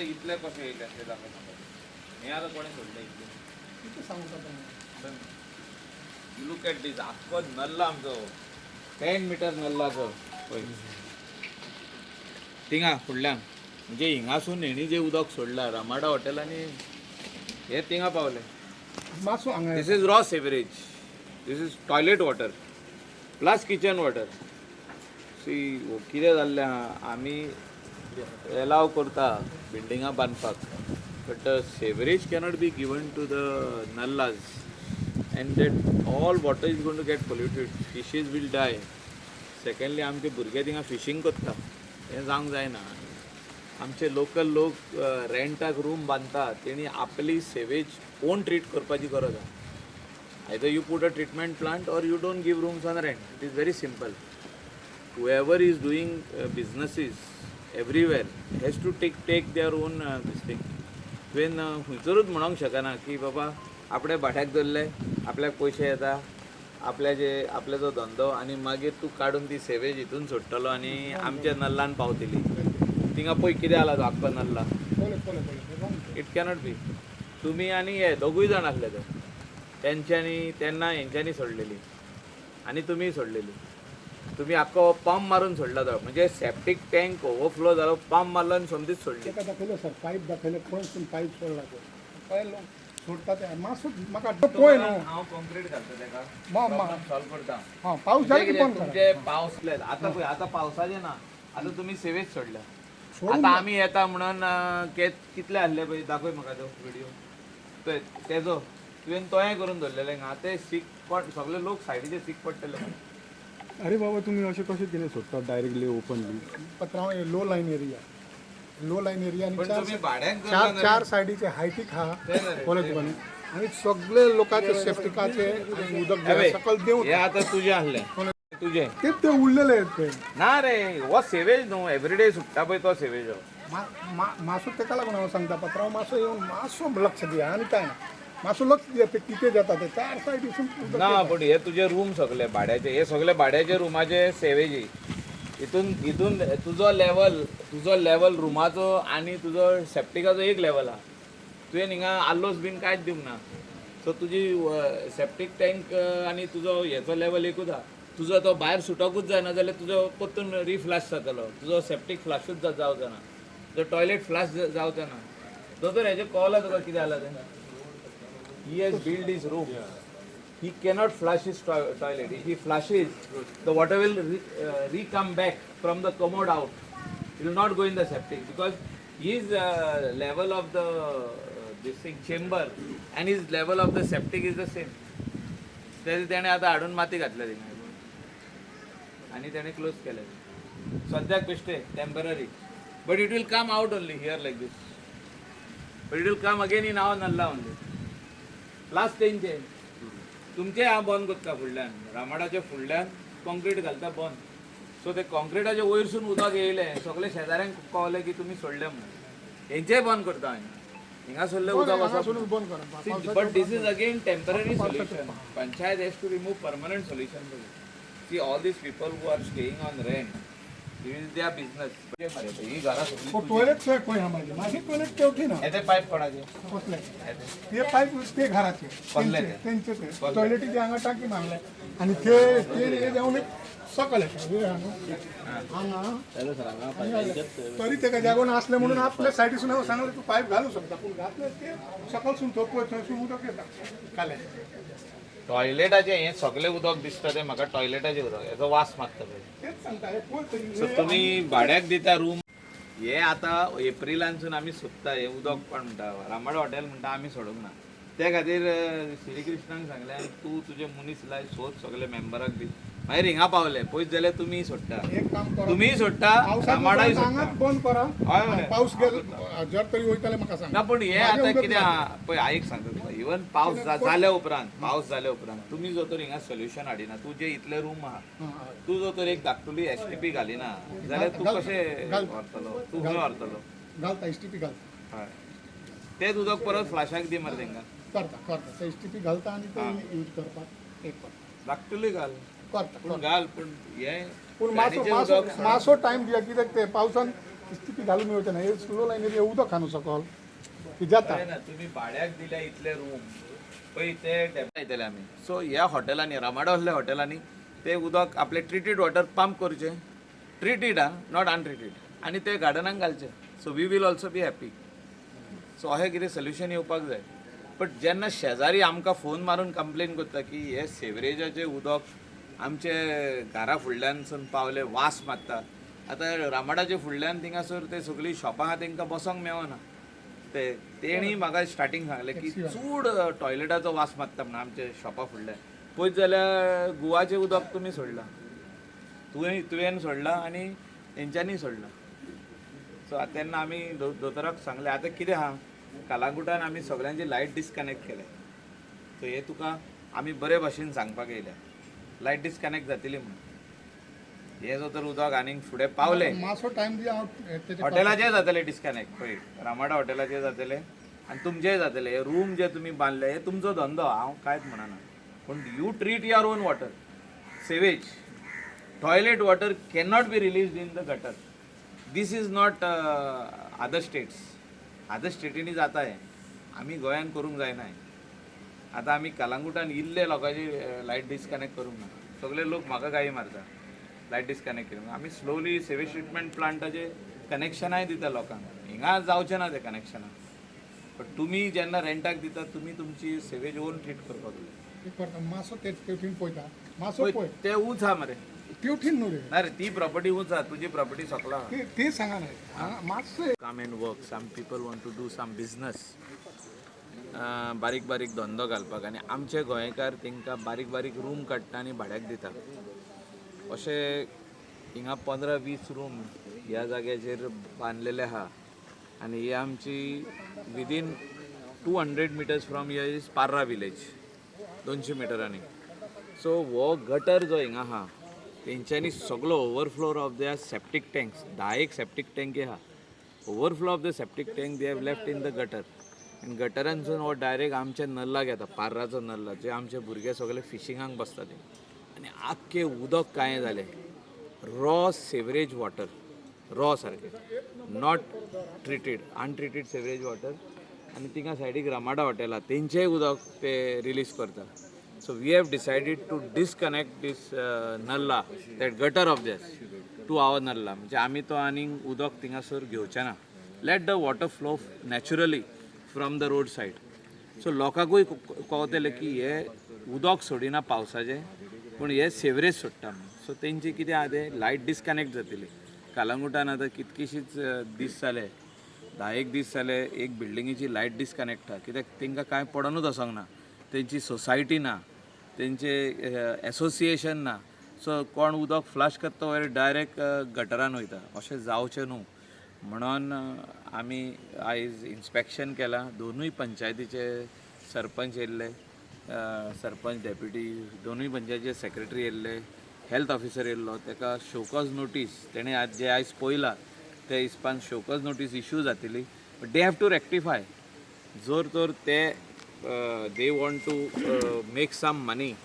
आतां इतले कशें येयले ते दाखय म्हाका. हें आतां कोणें सोडलें इतलें? कितें सांगू तुका? लूक एट दीस, आख्खो नल्ला आमचो 10 मिटर नल्लाचो पळय थिंगा फुडल्यान. म्हणजे हिंगासून हेणी जें उदक सोडलां रामाडा हॉटेल आनी हे थिंगा पावले. मातसो हांगा. This is raw sewerage. This is toilet water plus kitchen water. See, कितें जाल्लें आहा, आमी एलाव करता बिल्डिंगां बांदपाक, but the sewerage cannot be given to the nallas and that all water is going to get polluted. Fishes will die. Secondly, आमचे भुरगे थिंगा फिशींग करता, हें जावंक जायना. आमचे लोकल लोक रेंटाक रूम बांदता, तेणी आपली सेवेज ओन ट्रीट करपाची गरज आहा. Either you put a treatment plant or you don't give rooms on rent. It is very simple. Whoever is doing businesses everywhere has to take their own this thing. तुवें खंयसरूच म्हणोंक शकना की बाबा आपणे भाड्याक दवरले, आपल्याक पयशे येता, आपल्याचे आपल्याचो धंदो आनी मागीर तूं काडून ती सेवेज हितून सोडटलो आनी आमच्या नल्लान पावतली. थिंगा पळय कितें जाला तो आख्खो नल्ला. पळय पळय पळय. It cannot be. तुमी आनी हे दोगूय जाण आसले ते तेंच्यांनी तेन्ना हेंच्यांनी सोडलेली आनी तुमी सोडलेली. तुमी आख्खो पंप मारून सोडला तो, म्हणजे सेप्टीक टँक ओवरफ्लो जालो, पंप मारलो आनी सोमतीच सोडली. ताका दाखयलो सर, पायप दाखयले, खंयसून पायप सोडला तो. पळय, लोक सोडटा ते. मातसो म्हाका पळय न्हू. हांव कॉन्क्रीट घालता तेका. मा सॉल्व करता. हां, पावस जालो की बंद करा. तुमचे पावस आतां पळय, आतां पावसाचे ना, आतां तुमी सेवेज सोडल्या. सोडून आतां आमी येता म्हणून कितले आसले पळय, दाखय म्हाका तो व्हिडियो तेजो. तुवें तोयें करून दवरलेलें हांगा, ते सीक पड, सगळे लोक सायडीचे सीक पडटले. अरे बाबा, तुम्ही असे कसे कितें सोडतात डायरेक्टली ओपनली? पत्राव, low lying area, low lying area आनी पण चार तुम्ही भाड्याक चार करता. चार सायडीचे हायटीक हा. ते ना रे, पळय तुका न्हू, आनी सगळे लोकांचे सेफ्टिकाचे आनी उदक हे सकल देंवता. हे आतां तुजें आसलें, तुजें. ते ते उरलेले ते. ना रे, हो सेवेज न्हू, एवरीडे सुट्टा पळय तो सेवेज हो. मातसो तेका लागून हांव सांगता पत्राव, मातसो येवन मातसो लक्ष दिया आनी कांय ना. मातसो लक्ष दिया, ते कितें जाता ते चार सायडीसून उदक ना. येता. पण हे तुजे रूम सगळे भाड्याचे, हे सगळे भाड्याचे रुमाचे सेवेजी हितून हितून तुजो लेवल रुमाचो आनी तुजो सेप्टिकाचो एक लेवल आहा. तुवें हिंगा आल्लोस बीन कांयच दिवंक ना, सो तुजी सेप्टीक टँक आनी तुजो हेचो लेवल एकूच आहा. तुजो तो भायर सुटोकूच जायना जाल्यार तुजो परतून रिफ्लाश जातलो. तुजो सेप्टीक फ्लाशूच जावचो ना, तुजो टॉयलेट फ्लाश जावचो ना. दोतोर, हेजें कळ्ळां तुका कितें जालां तें? He has built his room. He cannot flush his toilet. If he flushes, the water will re-come back from the commode out. It will not go in the septic because his level of the this thing chamber and his level of the septic is the same. तेणे आतां हाडून माती घातल्या थिंगा आनी तेणे close केलें सद्याक बेश्टे temporary, but it will come out only here like this, but it will come again in our nallah only. Last तेंचे तुमचे हांव बंद करता फुडल्यान, रामाडाच्या फुडल्यान कॉन्क्रीट घालता बंद. सो ते कॉन्क्रिटाच्या वयरसून उदक येयलें, सगळे शेजाऱ्यांक कळलें की तुमी सोडले म्हणून. हेंचेय बंद करता हांवें, हिंगा सोडलें उदक वचप. हांगासूनच बंद करा. But this is again temporary solution. Panchayat has to remove permanent solution. See, all these people who are staying on rent, this is their business. ही घरां सगळीं तुजी. टॉयलेट सोय खंय आहा माझी? माझी टॉयलेट तेवठी ना. हे ते पायप कोणाचे? कसले ते पायप? ते घराचे. कसले? तेंचे. तेंचे ते टॉयलेटीचे हांगा टाकी मारले आनी ते ते हे जावन सकल येता. हे हांगा हांगा तरी तेका जागो नासलें म्हणून आपल्या सायडीसून हांव सांगलें, तूं पायप घालूं शकता, पूण घातले ते सकलसून तो पळय थंयसून उदक येता काले. टॉयलेटाचे हे सगळे उदक दिसता ते म्हाका, टॉयलेटाचे उदक, हेचो वास मारता पळय. तेच सांगता, हे पळय तरी. सो तुमी भाड्याक दिता रूम. हे आतां एप्रिलानसून आमी सोदता हे उदक. कोण म्हणटा रामाडा हॉटेल म्हणटा आमी सोडूंक ना. त्या खातीर श्रीकृष्णाक सांगलें, तूं तुजे मनीस लाय, सोद सगळे मेंबराक बी. मागीर हिंगा पावले पयस जाल्यार तुमी सोडटा. एक काम करा. तुमीय सोडटा. पावसात रामाडाय उपरांत सोडटा. हांगाच बंद करा. हय हय. पावस गेलो जर तरी वयताले म्हाका सांग. ना, पूण हे मागीर आतां उदक कितें आहा पळय, आईक सांगता तुका, इवन पावस जाल्या उपरांत, पावस जाल्या उपरांत तुमी जो तर हिंगा सोल्युशन हाडिना, तुजे इतले रूम आहा, हां. तूं जो तर एक धाकटुली एसटीपी घालिना जाल्यार तूं कशें घाल. व्हरतलो? तूं खंय व्हरतलो? घालता, एसटीपी घालता. हय, तेच उदक परत फ्लाशाक दी मरे तेंकां. करता करता, ते एसटीपी घालता आनी ते यूज करपाक एक करता. धाकटुली घाल. करता. पूण घाल, पूण हे पूण मातसो गाडीचें मातसो उदक मातसो टायम दिया, कित्याक ते पावसान स्थिती घालून मेळचे ना. हे स्लो लायनीर उदक हा न्हू सकल ती जाता. कळ्ळें ना, तुमी भाड्याक दिल्या इतले रूम पळय ते टॅप येतले आमी. सो ह्या हॉटेलांनी, रामाडा असल्या हॉटेलांनी ते उदक आपले ट्रिटीड वॉटर पंप करचें, ट्रिटीड आं, not untreated, आनी ते गार्डनाक घालचे. So we will also be happy. So अशें कितें सोल्युशन येवपाक जाय. बट जेन्ना शेजारी आमकां फोन मारून कंप्लेन करता की हे सेवरेजाचें उदक आमचे घरा फुडल्यानसून पावले, वास मारता. आतां रामाडाचे फुडल्यान थिंगासर ते सगळीं शॉपां आहा, तेंकां बसोंक मेवना. ते तेणी म्हाका स्टार्टींग सांगलें की चड टॉयलेटाचो वास मारता म्हणून आमच्या शॉपा फुडल्यान. पळयत जाल्यार गुवाचें उदक तुमी सोडलां, तुवें सोडलां आनी तेंच्यांनी सोडलां. सो आतां तेन्ना आमी दोतोराक सांगलें, आतां कितें आहा, कालांगुटान आमी सगळ्यांची लायट डिसकनेक्ट केले. सो हे तुका आमी बरे भाशेन सांगपाक येयल्या, लायट डिसकनेक्ट जातली म्हणून. हे जो तर उदक आनीक फुडें पावलें, मातसो टायम दी, हांव तेजे हॉटेलाचे जातले डिस्कनेक्ट. पळय, रामाडा हॉटेलाचे जातले आनी तुमचेय जातले. हे रूम जे तुमी बांदले, हे तुमचो धंदो, हांव कांयच म्हणना, पूण you treat your own water. Sewage, toilet water cannot be released in the gutter. This is not other states. Other स्टेटींनी जाता हें, आमी गोंयान करूंक जायना हें. आतां आमी कलांगुटान इल्ले लोकांची लायट डिस्कनेक्ट करूंक ना. सगळे लोक म्हाका गाळी मारता, लायट डिस्कनेक्ट केली म्हणून. आमी स्लोली सेवेज ट्रिटमेंट प्लांटाचे कनेक्शनाय दिता लोकांक. हिंगा जावचें ना ते कनेक्शनां, बट तुमी जेन्ना रेंटाक दिता, तुमी तुमची सेवेज ओन ट्रीट करपाक जाय. एक करता, मातसो ते तेवटीन पळयता, मातसो पळय. ते ऊंच आहा मरे. तेवटीन न्हू रे. ना रे, ती प्रॉपर्टी ऊंच आहा, तुजी प्रॉपर्टी सकला आहा. ते ते सांगा न्हय हांगा मातसो. Come and work, some people want to do some business, बारीक बारीक धंदो घालपाक, आनी आमचे गोंयकार तांकां बारीक बारीक रूम काडटा आनी भाड्याक दिता. अशें हिंगा 15-20 रूम ह्या जाग्याचेर बांदलेले आहा आनी ही आमची within 200 meters from here is Parra village, 200 मिटरांनी. So हो गटर जो हिंगा आहा, तेंच्यांनी सगलो overflow of the septic tanks, 10 एक सेप्टीक टँकी आहा, overflow of the septic tank they have left in the gutter आनी गटरानसून हो डायरेक्ट आमच्या नल्लाक येता, पार्राचो नल्ला, जे आमचे भुरगे सगळे फिशिंगाक बसता ते. आनी आख्खें उदक कांय जालें, रॉ सेवरेज वॉटर, रॉ सारकें, not treated, untreated sewerage water. आनी थिंगा सायडीक रमाडा हॉटेल आहा, तेंचेय उदक ते रिलीज करता. So we have decided to disconnect this nallah, that gutter of this, to our nallah. म्हणजे आमी तो आनीक उदक थिंगासर घेवचे ना. Let the water flow naturally from the road side. So लोकांकूय कळतलें की हे उदक सोडिना पावसाचें, पूण हे सेवरेज सोडटा म्हणून. सो तेंचे कितें आहा, तें लायट डिसकनेक्ट जातली. कालांगुटान आतां कितकेशीच दीस जाले, 10 एक दीस जाले, एक बिल्डिंगेची लायट डिसकनेक्ट आहा, कित्याक तांकां कांय पडोनूच वचोंक ना. तेंची सोसायटी ना, तेंचे एसोसिएशन ना. सो कोण उदक फ्लश करता वयर डायरेक्ट गटरान वयता. अशें जावचें न्हू म्हणून आमी आयज इन्स्पेक्शन केलां. दोनूय पंचायतीचे सरपंच येयल्ले, सरपंच, डेप्युटी, दोनूय पंचायतीचे सेक्रेटरी येयल्ले, हेल्थ ऑफिसर येयल्लो. ताका शोकॉज नोटीस, तेणें आज जे आयज पळयलां ते हिसपान शोकॉज नोटीस इश्यू जातली, but they have to rectify. जर तर ते they want to make some money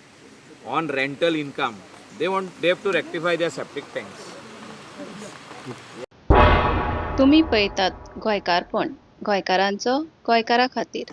on rental income, they have to rectify their septic tanks. तुमी पळयतात गोंयकारपण, गोंयकारांचो गोंयकारा खातीर.